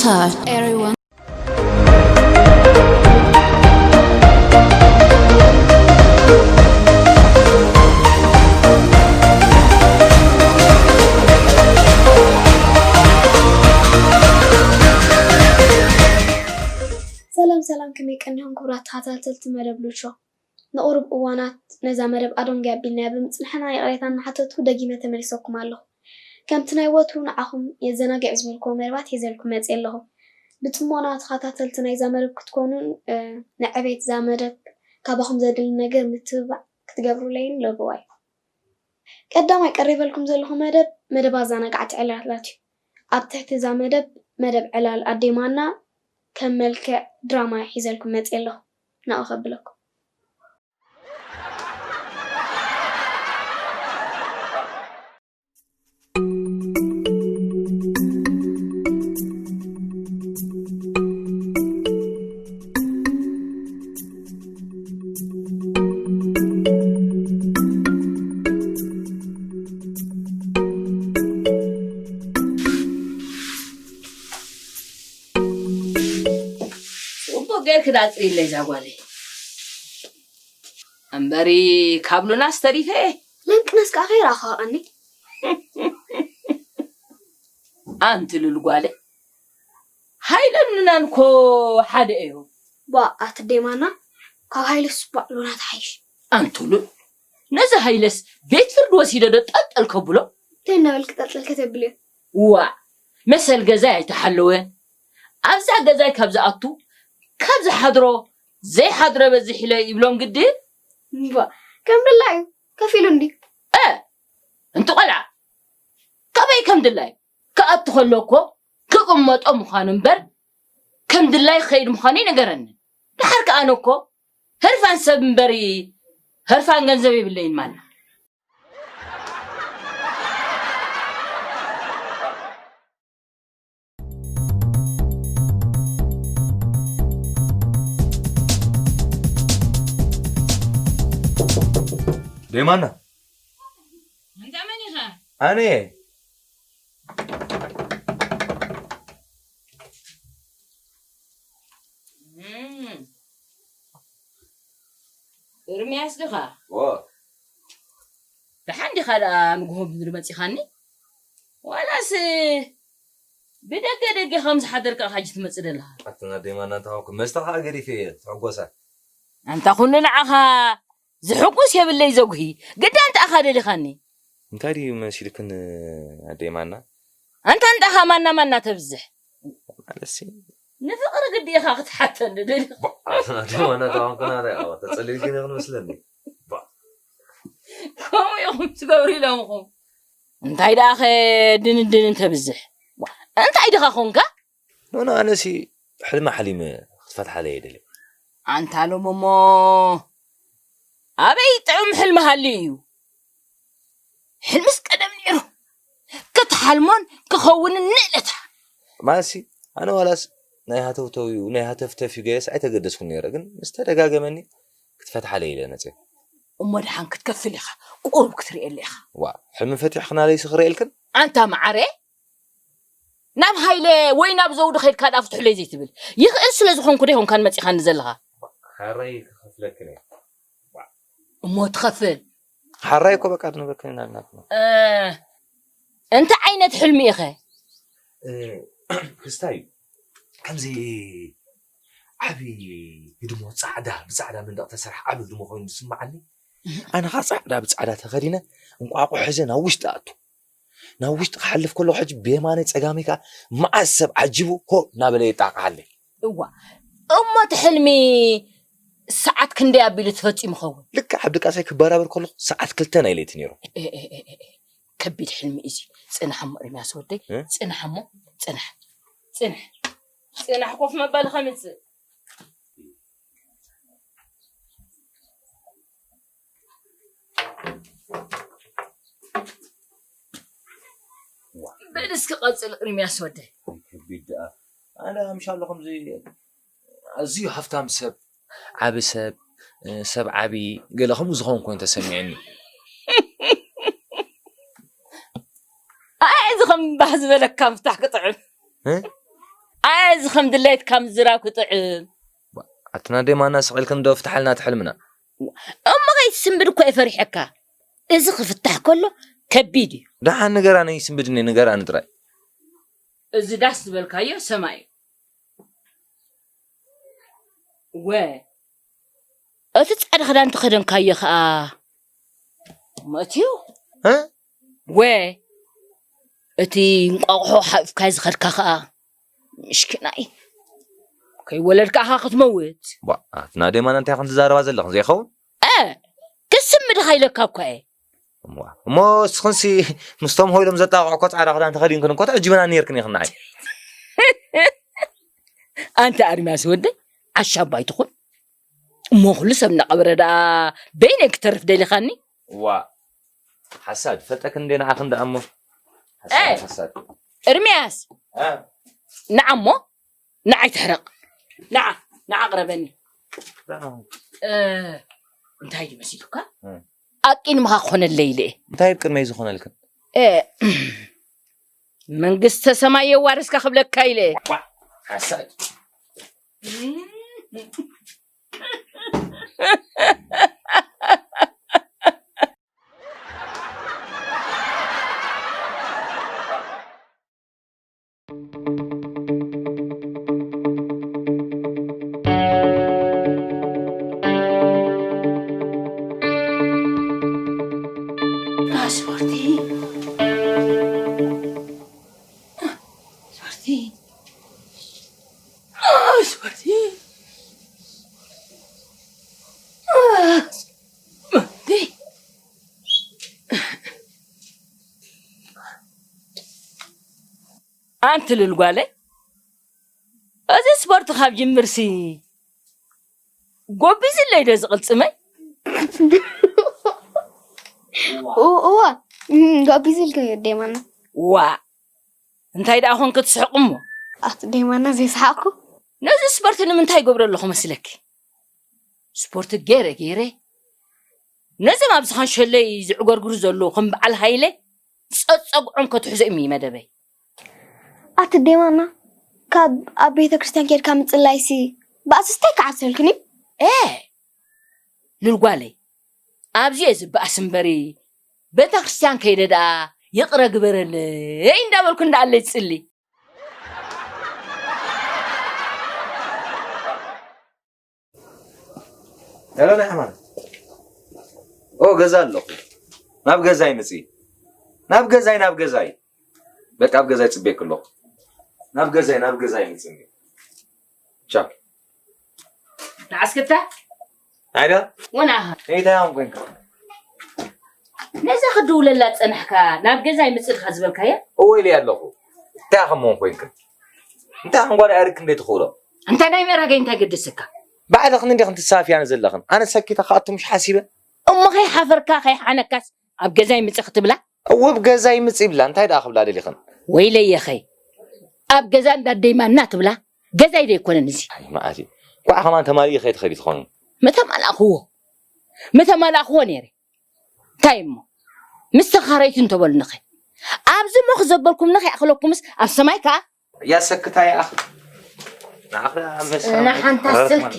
Hi, everyone. ሰላም ሰላም፣ ከመይ ቀኒኹም ክቡራት ተኸታተልቲ መደብ ሉቾ? ንቑሩብ እዋናት ነዛ መደብ ኣዶንጊ ኣቢልናያ ብምጽንሕና ይቕሬታ እናሓተትኩ ደጊመ ተመሊሰኩም ኣለኹ። ከምቲ ናይ ወትሩ ንዓኹም የዘናግዕ ዝበልክዎ መደባት ሒዘልኩም መጽየ ኣለኹ። ብጽሞና ተኸታተልቲ ናይዛ መደብ ክትኮኑን ንዕቤት እዛ መደብ ካባኹም ዘድሊ ነገር ምትብባዕ ክትገብሩለይን ለበዋ እዩ። ቀዳማይ ቀሪበልኩም ዘለኹ መደብ መደብ ኣዘናጋዕቲ ዕላላት እዩ። ኣብ ትሕቲ እዛ መደብ መደብ ዕላል ኣዴማና ከም መልክዕ ድራማ ሒዘልኩም መፅየ ኣለኹ። ናብኡ ከብለኩም። ጽቡቕ ጌርኪ ዳኣ ኣጽርይለይ እዛ ጓለይ። እምበሪ ካብ ሉናስ ተሪፈ እየ። ለንቅነስ ከኣ ከይረኣኹ ሃቐኒ። ኣንቲ ሉል ጓለይ፣ ሃይለን ሉናን እኮ ሓደ እዮም። ቧእ ኣቲ ዴማና፣ ካብ ሃይለስ ባእ ሉና ትሓይሽ። ኣንቲ ሉል፣ ነዚ ሃይለስ ቤት ፍርዲ ወሲደ ዶ ጠልጠል ከብሎ? እንታይ እናበልኪ ጠልጠል ከተብልዮ? ዋእ፣ መሰል ገዛይ ኣይተሓለወን። ኣብዛ ገዛይ ካብ ዝኣቱ ካብ ዝሓድሮ ዘይሓድሮ በዚሕ ኢለ ይብሎም ግዲ። እምባ ከም ድላዩ ከፊሉ እንዲ። እ፣ እንቲ ቆልዓ ካበይ ከም ድላዩ ክኣቱ ከሎ እኮ ክቕመጦ ምዃኑ እምበር ከም ድላይ ክኸይድ ምዃኑ ይነገረኒ። ደሓር ከኣ ኣነ እኮ ህርፋን ሰብ እምበሪ ህርፋን ገንዘብ የብለይን ማና። ደይማና ኣንታ መን ኢኻ? ኣነ እም። ኤርምያስ ዲኻ? ደሓን ዲኻ ደኣ ንግሆ ብድሪ መጺኻኒ? ዋላስ ብደገ ደገ ከም ዝሓደርካ ኢኻ ሕጂ ትመጽእ ዘለኻ? ኣትና ደይማና እንተኾንኩ መስተ ኸዓ ገዲፈ እየ ትሕጎሳ። ኣንታ ኩሉ ንዓኻ ዝሕጉስ የብለይ ዘጉሂ ግዳ እንተ ኣኻ ደሊኻኒ። እንታይ ድዩ መሲልክን ኣደይ ማና? ኣንታ እንተ ኣኻ ማና ማና ተብዝሕ። ማለትሲ ንፍቕሪ ግዲ ኢኻ ክትሓተኒ ደሊኻ። ኣደይ ማና ተዋንኩና ረ ኣዋ ተጸሊልክን ኢኽን መስለኒ። ከምኡ ኢኹም ትገብሩ ኢሎምኹም። እንታይ ደኣ ኸ ድንድን እንተብዝሕ እንታይ ድኻ ኾንካ? ኖኖ ኣነሲ ሕልሚ ሓሊመ ክትፈትሓለይ እየ ደልየ። ኣንታ ሎም እሞ ኣበይ ጥዑም ሕልሚ ሃልዩ እዩ? ሕልምስ ቀደም ነይሩ ክትሓልሞን ክኸውንን ንእለታ። ማለትሲ ኣነ ዋላስ ናይ ሃተውተው እዩ ናይ ሃተፍተፍ እዩ ገለስ ኣይተገደስኩን ነይረ፣ ግን ምስ ተደጋገመኒ ክትፈትሓለይ ኢለ መፅየ። እሞ ደሓን ክትከፍል ኢኻ፣ ቁሩብ ክትርእየለ ኢኻ። ዋእ ሕልሚ ፈቲሕኽናለይሲ ክርእየልክን? ኣንታ መዓረ ናብ ሃይለ ወይ ናብ ዘውዲ ከይድካ ደኣ ፍትሑለይ ዘይትብል? ይኽእል ስለ ዝኾንኩ ዶ ይኾንካን መጺኻኒ ዘለኻ? ሓራይ ክኸፍለክን እየ። እሞ ትኸፍል። ሓራይ እኮ በቃ ትነበክን ኢና ናትና። እንታይ ዓይነት ሕልሚ ኢኸ? ክስታይ ከምዚ ዓቢ ህድሞ ጻዕዳ ብጻዕዳ መንደቕ ተሰርሐ ዓቢ ህድሞ ኮይኑ ዝስምዓኒ። ኣነ ኸኣ ጻዕዳ ብጻዕዳ ተኸዲነ እንቋቑሖ ሒዘ ናብ ውሽጢ እኣቱ። ናብ ውሽጢ ክሓልፍ ከለኹ ሕጂ ብየማነይ ጸጋመይ ከኣ መዓት ሰብ ዓጂቡ ሆ እናበለ የጣቕዓለይ። እዋ እሞ እቲ ሕልሚ ሰዓት ክንደይ ኣቢሉ ተፈጺሙ ኸውን? ልክዕ ኣብ ድቃሰይ ክበራበር ከለኹ ሰዓት ክልተ ናይ ለይቲ ነይሩ። ከቢድ ሕልሚ እዚ። ጽናሕ እሞ ኤርምያስ ወደይ፣ እ? ጽናሕ እሞ፣ ጽናሕ። ጽናሕ። ጽናሕ ኮፍ መበሊ ከምጽእ። በል እስኪ ቀጽል ኤርምያስ ወደይ። ከቢድ ደኣ። ኣነ ኣምሻሎ ከምዚ ኣዝዩ ሃፍታም ሰብ፣ ዓቢ ሰብ፣ ሰብ ዓቢ ገለ ከምኡ ዝኸውን ኮይኑ ተሰሚዕኒ። ኣይ እዚ ከም ባህ ዝበለካ ምፍታሕ ክጥዕም። እ? ኣይ እዚ ከም ድሌትካ ምዝራብ ክጥዕም። ኣትና ደማና ስቕ ኢልክን ዶ ፍትሓልና እቲ ሕልምና? እሞ ከይትስንብድ እኮ እየ ፈሪሐካ። እዚ ክፍታሕ ከሎ ከቢድ እዩ። ደሓን ንገራኒ፣ ይስንብድኒ ንገራኒ ጥራይ። እዚ ዳስ ዝበልካዮ ሰማይ እዩ። ወ እቲ ጻዕዳ ክዳን ተኸደንካዮ ኸኣ መእትዩ። እ? ወ እቲ እንቋቑሖ ሓቂፍካዮ ዝኸድካ ኸኣ ምሽኪናይ ከይወለድካ ኢኻ ክትመውት። ቧ፣ ኣትና ደማና እንታይ ኢኹም ትዛረባ ዘለኽን ዘይኸውን? እ፣ ክስምድኻ ኢለካ እኳ እየ። እሞ፣ እሞ እስኽንሲ ምስቶም ሆይሎም ዘጣቕዑ እኮ ጻዕዳ ክዳን ተኸዲንክን እኮ ተዕጅበና ነይርክን ኢኽን ንዓይ። ኣንታ ኣርሚያስ ወደይ፣ ዓሻ እባ ኣይትኹን። እሞ ኩሉ ሰብ እናቐበረ ደኣ በይነይ ክተርፍ ደሊኻኒ? ዋ፣ ሓሳድ፣ ፈልጠክን እንዴ ንዓኽን ደኣ እሞ። ሓሳድ፣ ኤ! ሓሳድ። እርምያስ! እ? ንዓ እሞ፣ ንዓይ ትሕረቕ። ንዓ፣ ንዓ ቅረበኒ። ደኣ። እ፣ እንታይ ድዩ መሲሉካ? እ። ኣቂድምኻ ክኾነለይ ኢለ እየ። እንታይ ኣብ ቅድመይ ዝኾነልክን? እ፣ መንግስተ ሰማይ የዋርስካ ክብለካ ኢለ። ዋ፣ ሓሳድ። ስፖርቲ፣ ስፖርቲ፣ ስፖርቲ፣ ስፖርቲ። ኣንቲ ልል ጓለይ፣ እዚ ስፖርት ካብ ጅምርሲ ጎቢዝለይ ዶ ዝቕልጽመይ? እ-፣ እወ፣ እም፣ ጎቢዝልኪ ደማና። ዋእ፣ እንታይ ደኣ ኾንኪ ትስሕቂ እሞ? ኣቲ ደማና ዘይሰሓቕኩ። ነዚ ስፖርት ንምንታይ ይገብሮ ኣለኹ መስለኪ? ስፖርት ገይረ ገይረ ነዞም ኣብዚ ኻንሸለይ ዝዕገርግሩ ዘለዉ ከም በዓል ሃይለ ጸጸግዖም ከትሕዞ እዩ መደበይ። ኣቲ ደማና፣ ካብ ኣብ ቤተ ክርስቲያን ኬድካ ምጽላይሲ ባእስስ እንታይ ክዓብሰልክን እዩ? ኤ! ልል ጓለይ፣ ኣብዚ እየ ዝበኣስ እምበሪ፣ ቤተ ክርስቲያን ከይደ ደኣ ይቕረ ግበረለይ እንዳበልኩ እንዳኣለይ ዝጽሊ። ሄሎ፣ ናይ ኣማን። ኦ፣ ገዛ ኣለኹ። ናብ ገዛይ ምጺ። ናብ ገዛይ፣ ናብ ገዛይ። በቃ፣ ኣብ ገዛይ ጽቤክ ኣለኹ። ናብ ገዛይ፣ ናብ ገዛይ ምጺ። ቻው። ንዓስክታ? ኣይዳ? ወናኻ? እንታይ እዮም ኮንካ? ነዛ ክድውለላ ጸናሕካ፣ ናብ ገዛይ ምጺ ኢልካ ዝበልካያ? እወ ኢለያ ኣለኹ። እንታይ ከም መሆን ኮንክን? እንታይ ከም ጓል ኣርክ እንዴ ትኽእሎ? እንተ ናይ መራገይ እንታይ ገደሰካ? ባዕልኽን እንዲኽን ትሳፍያኒ ዘለኽን። ኣነ ሰኪተ ክኣቱ ምሽ ሓሲበ። እሞ ከይሓፈርካ ከይሓነካስ ኣብ ገዛይ ምጺ ክትብላ? እወ ኣብ ገዛይ ምጺ ይብላ። እንታይ ደኣ ክብላ ደሊኽን? ወይለየኸይ። ኣብ ገዛ እንዳ ደይማና ትብላ? ገዛይ ደይኮነን እዚ። ኣይ መኣዚ። ኳዕ ከማን ተማሊኡ ከይትኸዲ ትኾኑ። ምተማላእኽዎ። ምተማላእኽዎ ነይረ። እንታይ እሞ? ምስ ተኻረይቲ እንተበሉንኸ? ኣብዚ ሞኽ ዘበልኩምንኸ ይኣኽለኩምስ ኣብ ሰማይ ከኣ? ያሰክታ ያኣኽ። ንዓኻ ኣንበሳ። እና ሓንታ ስልኪ።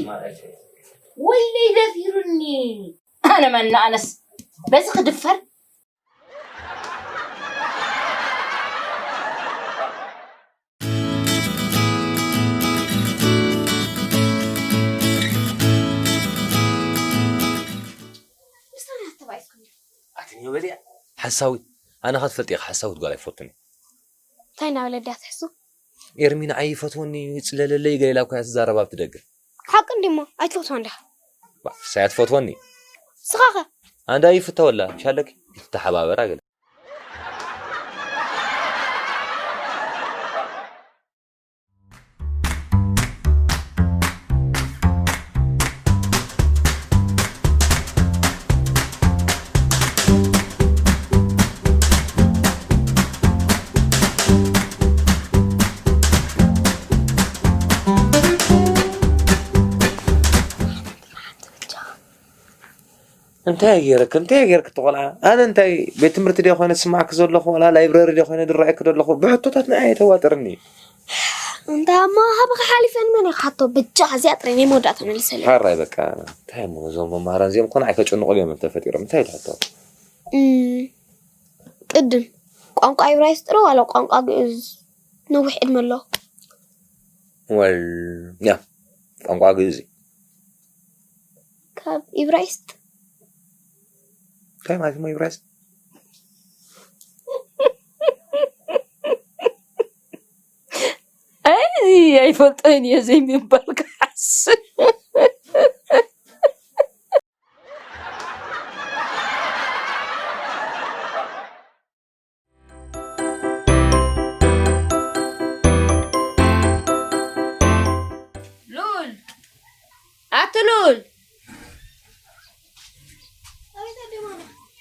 ወይለይ ደፊሩኒ። ኣነ መን ኣነስ በዚ ክድፈር? ኣትንዮ በልያ። ሓሳዊት። ኣነ ኸትፈልጢ ኢኻ፣ ሓሳዊት ጓል ኣይፈቱን እየ። እንታይ እናበለ ድያ ትሕሱ? ኤርሚ ንዓይ ይፈትወኒ፣ ይጽለለለይ ገለ ኢላ እኮ እያ ትዛረብ ኣብቲ ደገ። ሓቂ እንዲሞ፣ ኣይትፈትዋን ዲኻ? ባ፣ ንሳ እያ ትፈትወኒ። ንስኻ ኸ? ኣንዳ ይፍተወላ፣ ምሽ ኣለኪ? ይተሓባበራ ገለ። እንታይ ገይረክ? እንታይ ገይርክ? እቲ ቆልዓ፣ ኣነ እንታይ ቤት ትምህርቲ ድየ ኮይነ ዝስማዓኪ ዘለኹ? ዋላ ላይብረሪ ድየ ኮይነ ዝረኣየኪ ዘለኹ? ብሕቶታት ንዓይ ኣይተዋጥርኒ። እንታ እሞ፣ ካባኻ ሓሊፈ ንመን እየ ክሓቶ? በጃኻ እዚኣ ጥራይ ናይ መወዳእታ መልሰለይ። ሓራይ በቃ፣ እንታይ እሞ፣ እዞም መማህራን እዚኦም ኮነ ኣይከጨንቑ ድዮም ተፈጢሮም? እንታይ ትሕቶ? እም፣ ቅድም፣ ቋንቋ ኢብራይስጥ ዶ ዋላ ቋንቋ ግእዝ ነዊሕ ዕድመ ኣለዎ? ወል፣ ያ፣ ቋንቋ ግእዝ እዩ። ካብ ኢብራይስጥ? እንታይ ማለት እሞ ኢብራይስጥ? ኣይ፣ ኣይፈልጦን እየ ዘይምባል ክሓስብ። ሉል! ኣቲ ሉል!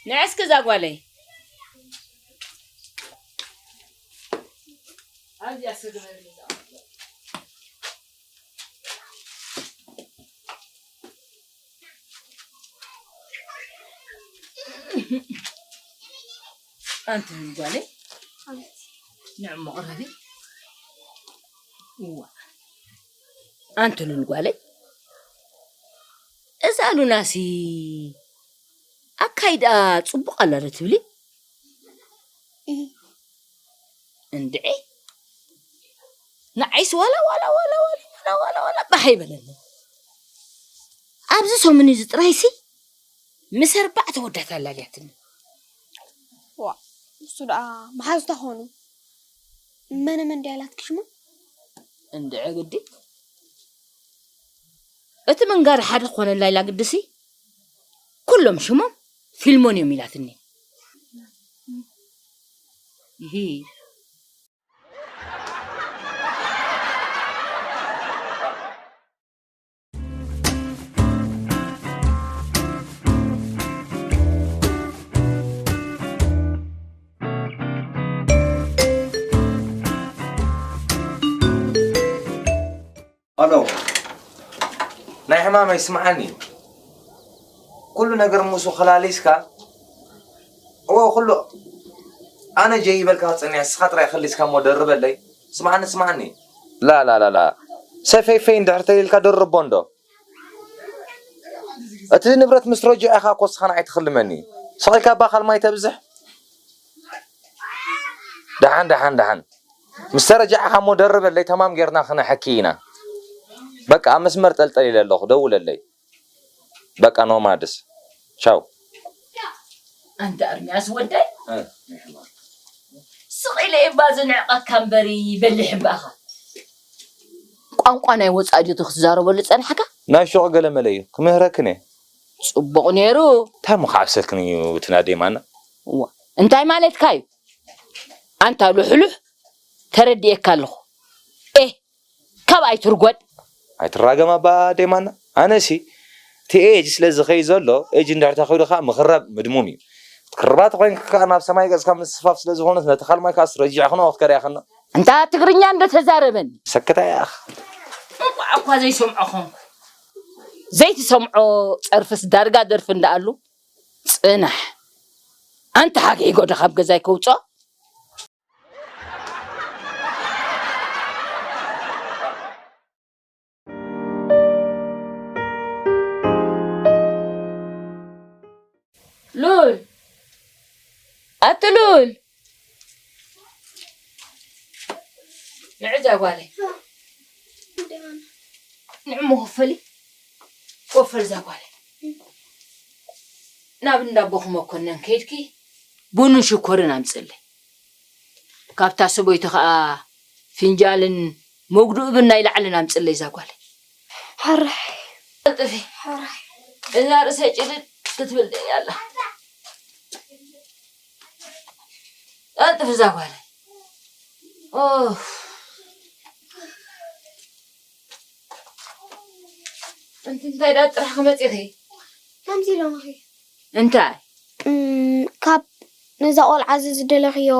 ንዕ እስኪ እዛ ጓለይ። ኣብዚኣ እስኪ ግበሪ። ኣንቲ ሉል ጓለይ፣ ንዕ እሞ ቅረቢ። እዋ፣ ኣንቲ ሉል ጓለይ፣ እዛ ሉናሲ ኣካይድኣ ጽቡቕ ኣላ ዶ ትብሊ? እህ። እንድዒ፣ ንዓይስ ዋላ፣ ዋላ፣ ዋላ፣ ዋላ፣ ዋላ፣ ዋላ፣ ዋላ፣ ባህ ኣይበለኒ። ኣብዚ ሰሙን እዚ ጥራይሲ ምስ ኣርባዕተ ወዳት ኣላልያትኒ። ዋ፣ እሱ ደኣ መሓዝታ ኾኑ። መነ መን ድያ ኢላትኪ ሽሙ? እንድዒ ግዲ። እቲ መንጋሪ ሓደ ክኾነላ ኢላ ግድሲ፣ ኩሎም ሽሞም ፊልሞን እዮም ኢላትኒ። ይሂ። ኣሎ። ናይ ሕማመይ ስምዓኒ። ኩሉ ነገር ምስኡ ከላሊስካ፣ እወ፣ ኩሉ ኣነ ጀይ ይበልካ ክጸንሕ፣ ንስኻ ጥራይ ከሊስካ እሞ ደርበለይ። ስምዓኒ፣ ስምዓኒ። ላ፣ ላ፣ ላ፣ ላ። ሰፈይፈይ እንድሕር ተሊልካ ደርቦ እንዶ። እቲ ንብረት ምስ ረጅዐ ኢኻ እኮ ንስኻ ንዓይ ትኽልመኒ። ስቕ ኢልካ እባ ካልማይ ተብዝሕ። ደሓን፣ ደሓን፣ ደሓን። ምስ ተረጃዕኻ እሞ ደርበለይ፣ ተማም ጌርና ክነሐኪ ኢና። በቃ ኣብ መስመር ጠልጠል ኢለ ኣለኹ፣ ደውለለይ። በቃ ኖማድስ። ቻው። ኣንታ ኣርምያስ ወደይ፣ እ። ስቕ ኢለ እባ ዝንዕቐካ እምበሪ በሊሕ እምበኣኻ። ቋንቋ ናይ ወጻኢ ዲዩ ክትዛረበሉ ጸንሕካ? ናይ ሹቕ ገለመለ እዩ፣ ክምህረክን እየ። ጽቡቕ ነይሩ። እንታይ እሞ ክዓብሰልክን እዩ እቲ ናደይ ማና? እዋ፣ እንታይ ማለትካ እዩ? ኣንታ ሉሕሉሕ፣ ተረዲኤካ ኣለኹ። ኤህ፣ ካብ ኣይትርጎድ። ኣይትራገም ኣባ ደይማና። ኣነሲ እቲ ኤጅ ስለ ዝኸይ ዘሎ፣ ኤጅ እንድሕር ተኺሉ ከዓ ምኽራብ ምድሙም እዩ። ክትክርባ ተኾይንካ ከዓ ናብ ሰማይ ገጽካ ምስፋፍ ስለ ዝኾነት፣ ነቲ ካልማይ ከዓ ኣስረጂዕኽኖ ክትከርያኽኖ። እንታ ትግርኛ እንዶ ተዛረበኒ። ሰክታ ያኽ። እንቋዕ እኳ ዘይሰምዖ ኾንኩ። ዘይትሰምዖ ጸርፍስ ዳርጋ ደርፊ እንዳኣሉ ጽናሕ። ኣንታ ሓግዒ ጎዶ ካብ ገዛይ ከውጽኦ። ሉል፣ ኣቲ ሉል፣ ንዕዛ ጓለይ። ንዕሞ ክፈሊ፣ ወፈል እዛ ጓለይ። ናብ እንዳ ኣቦኹም መኮነን ከይድኪ ቡንን ሽኮርን ኣምጽለይ። ካብታ ሰበይቱ ኸኣ ፍንጃልን መጉድኡ ብናይ ላዕልን ኣምጽለይ እዛ ጓለይ። ሕራይ። ቀልጥፊ። ሕራይ። እዛ ርእሰይ ጭድድ ክትብል ደይ ኣላ። ቀልጥፊ እዛ ጓለይ። ኦፍ። ኣንቲ እንታይ ደኣ ጥራሕ ክመጺኺ? ከምዚ ኢሎምኺ። እንታይ? እም፣ ካብ ነዛ ቆልዓ እዚ ዝደለኽዮ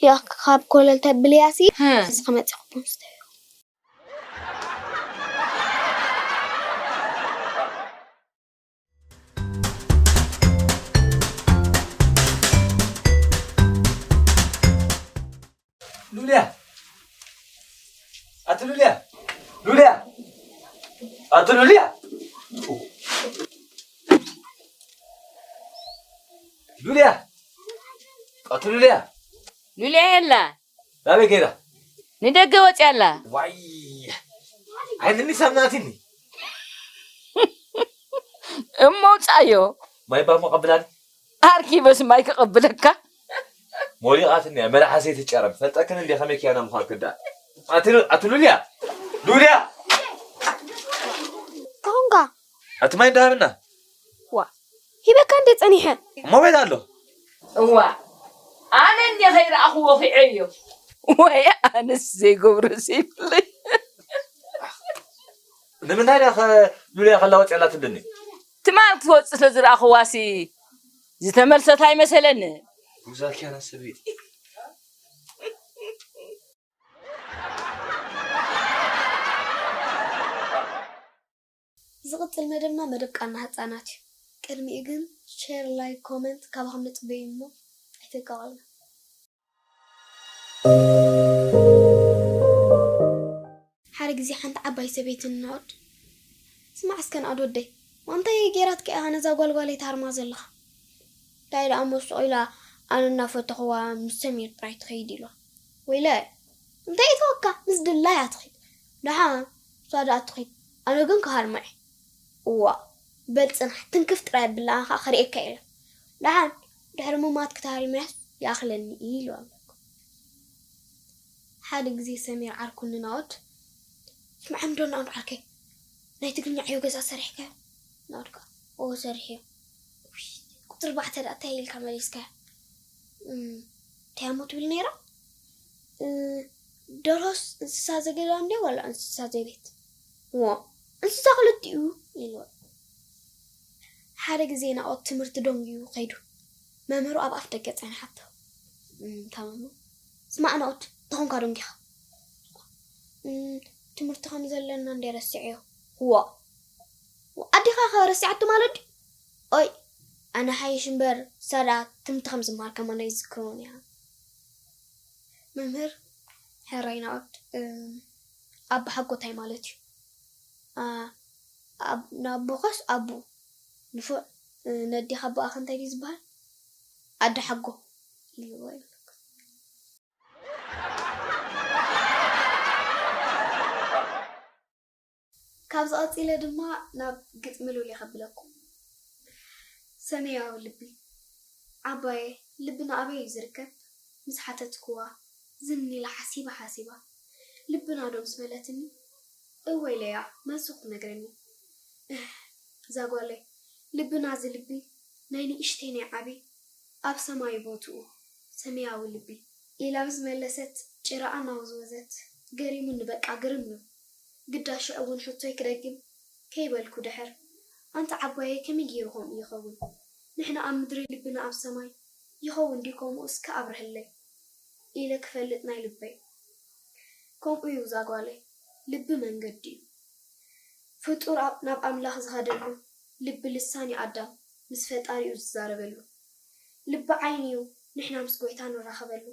ሊኣኽ ካብ ኮለል ተብልያሲ፣ ሀ። እዚ ክመጺ ክቡን ስተዮ። ሉልያ፣ ኣቲ ሉልያ፣ ሉልያ፣ ኣቲ ሉልያ፣ ሉልያ፣ ኣቲ ሉልያ። ሉልያ የላ። ናበይ ከይዳ? ንደገ ወፂኣ ኣላ። ዋይ፣ ዓይንኒ ሰምናትኒ። እሞ ውፃዮ። ማይ ባሞ ቀብላኒ። ኣርኪበስ ማይ ክቐብለካ። ሞሊቓትኒ እያ፣ መልሓሰይ ትጨረም። ፈልጠክን እንዴ ከመይ ክያና ምዃን ክዳ። ኣቲ ሉ-፣ ኣቲ ሉልያ፣ ሉልያ። ከሆንካ? ኣቲ ማይ እንዳሃብና። ዋ፣ ሂበካ እንዴ ጸኒሐ? እሞ ቤት ኣሎ። እዋ፣ ኣነ እንዴ ከይረኣኽዎ ኺዐዮ። ወይ ኣነስ ዘይገብሮ ዘይብለይ። ንምንታይ ደኣ ኸ ሉልያ ከላ ወፂኣላ ትብልኒ? ትማል ክትወፅእ ስለ ዝረኣኽዋሲ ዝተመልሰት ኣይመሰለኒ። ቡዛኪያና ሰበይቲ። ዝቕጽል መደብና መደብ ቃና ህጻናት እዩ። ቅድሚኡ ግን ሼር፣ ላይክ፣ ኮመንት ካባኹም ንጽበዩ እሞ ኣይተቃወልና። ሓደ ግዜ ሓንቲ ዓባይ ሰበይቲ ንናኦድ፣ "ስማዕ እስከ ናኦድ ወደይ፣ ማንታይ ገይራትካ ኢኻ ነዛ ጓልጓለይ ትሃርማ ዘለኻ? እንታይ ደኣ እሞ ስቕ ኢላ ኣነ እናፈተኽዋ ምስ ሰሚር ጥራይ ትኸይድ?" ኢልዋ። "ወይለ፣ እንታይ ይተወካ? ምስ ድላያ ትኺድ። ደሓን እሷ ደኣ ትኺድ፣ ኣነ ግን ክሃርማ እየ። እዋ፣ በል ጽናሕ፣ ትንክፍ ጥራይ ኣብላ፣ ኣነ ኸኣ ከርእየካ እየ። ደሓን ድሕሪ ምማት ክተሃሪምያስ ይኣኽለኒ እዩ" ኢልዋ ኣለኩ። ሓደ ግዜ ሰሚር ዓርኩ ንናኦድ፣ "ስምዓኒ ዶ ናኦድ ዓርከይ፣ ናይ ትግርኛ ዕዮ ገዛ ሰሪሕካዮ?" ናኦድ ከኣ፣ "እወ ሰሪሐዮ።" "ውይ፣ ቁጽሪ ኣርባዕተ ደኣ እንታይ ኢልካ መሊስካዮ?" "እም፣ እንታይ እሞ ትብል ነይራ?" "እ፣ ደርሆስ እንስሳ ዘገዳም ድያ ዋላ እንስሳ ዘቤት?" "እዎ፣ እንስሳ ክልቲኡ" ኢልዎ። ሓደ ግዜ ናኦድ ትምህርቲ ደንጉዩ ከይዱ፣ መምህሩ ኣብ ኣፍ ደገ ጸንሓቶ። እም፣ እታ መምህር፣ "ስማዕ ናኦድ፣ እንታይ ኾንካ ደንጊኻ?" "እም፣ ትምህርቲ ከም ዘለና እንድየ ረሲዐዮ።" "እዋ፣ ኣዴኻ ኸ ረሲዓቶ ማለት ድዩ?" "ኦይ፣ ኣነ ሓይሽ እምበር፣ እሳ ደኣ ትምህርቲ ከም ዝመሃር ከማን ኣይዝክሮን እያ።" መምህር፣ ሕራይ ናኦድ፣ እም፣ ኣቦ ሓጎ እንታይ ማለት እዩ? ኣ-፣ ኣብ-፣ ንኣቦኻስ ኣቦ፣ ንፉዕ፣ እ፣ ነዴኻ ኣቦኣ ከ እንታይ ድዩ ዝበሃል? ኣደ ሓጎ ኢልዎ ይብለኩም። ካብዚ ቀጺለ ድማ ናብ ግጥሚ ሉልየ ከብለኩም። ሰማያዊ ልቢ። ዓባየ፣ ልብና ኣበይ እዩ ዝርከብ? ምስ ሓተትክዋ፣ ዝን ኢላ ሓሲባ ሓሲባ፣ ልብና ዶ ምስ በለትኒ፣ እወ ኢለያ፣ መልሱ ክትነግረኒ። እህ፣ እዛ ጓለይ፣ ልብና እዚ ልቢ፣ ናይ ንእሽተይ ናይ ዓቢ፣ ኣብ ሰማይ ቦትኡ፣ ሰማያዊ ልቢ። ኢላ ምስ መለሰት፣ ጭራኣ እናወዝወዘት፣ ገሪሙኒ በቃ ግርም ኢሉ። ግዳ ሽዑ እውን ሕቶይ ክደግም ከይበልኩ ድሕር፣ ኣንቲ ዓባየይ ከመይ ገይሩ ከምኡ ይኸውን? ንሕና ኣብ ምድሪ ልብና ኣብ ሰማይ፣ ይኸውን ድዩ ከምኡ እስከ ኣብርህለይ ኢለ ክፈልጥ ናይ ልበይ። ከምኡ እዩ እዛ ጓለይ፣ ልቢ መንገዲ እዩ። ፍጡር ኣብ-፣ ናብ ኣምላኽ ዝኸደሉ፣ ልቢ ልሳን እዩ ኣዳም ምስ ፈጣሪኡ ዝዛረበሉ። ልቢ ዓይኒ እዩ ንሕና ምስ ጎይታ ንራኸበሉ።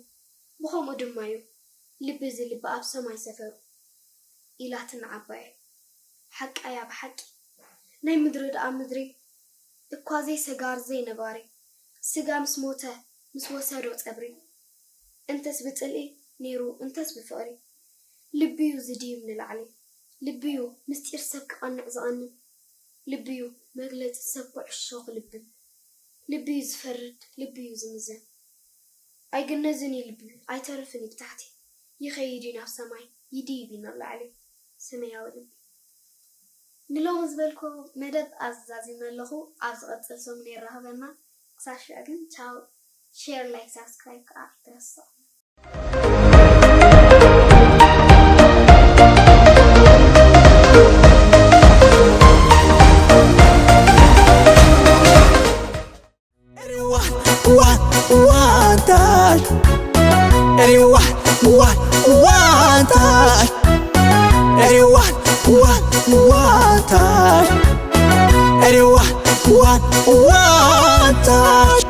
ብኸምኡ ድማ እዩ ልቢ እዚ ልቢ ኣብ ሰማይ ሰፈሩ ኢላትና ዓባየይ። ሓቃ እያ ብሓቂ። ናይ ምድሪ ደኣ ምድሪ እኳ ዘይሰጋር ዘይነባሪ፣ ስጋ ምስ ሞተ ምስ ወሰዶ ጸብሪ፣ እንተስ ብጽልኢ ነይሩ እንተስ ብፍቕሪ፣ ልቢ እዩ ዝድይብ ንላዕሊ። ልቢ እዩ ምስጢር ሰብ ክቐንዕ ዝቐንን። ልቢ እዩ መግለጺ ሰብ ኩዕሾ ክልብን። ልቢ እዩ ዝፈርድ፣ ልቢ እዩ ዝምዘን። ኣይግነዝን እዩ ልቢ፣ ኣይተርፍን እዩ ብታሕቲ። ይኸይድ እዩ ናብ ሰማይ፣ ይድይብ እዩ ናብ ላዕሊ። ሰማያዊ ልቢ። ንሎሚ ዝበልኩ መደብ ኣዛዚመ ኣለኹ። ኣብ ዝቐጽል ሰሙን የራኽበና። ክሳብ ሽዑ ግን ቻው። ሼር፣ ላይክ፣ ሳብስክራይብ ከዓ ኣይትረስዑ። Everyone, one, one time. Everyone, one, one time. Everyone, one, one time. Everyone, one, one time.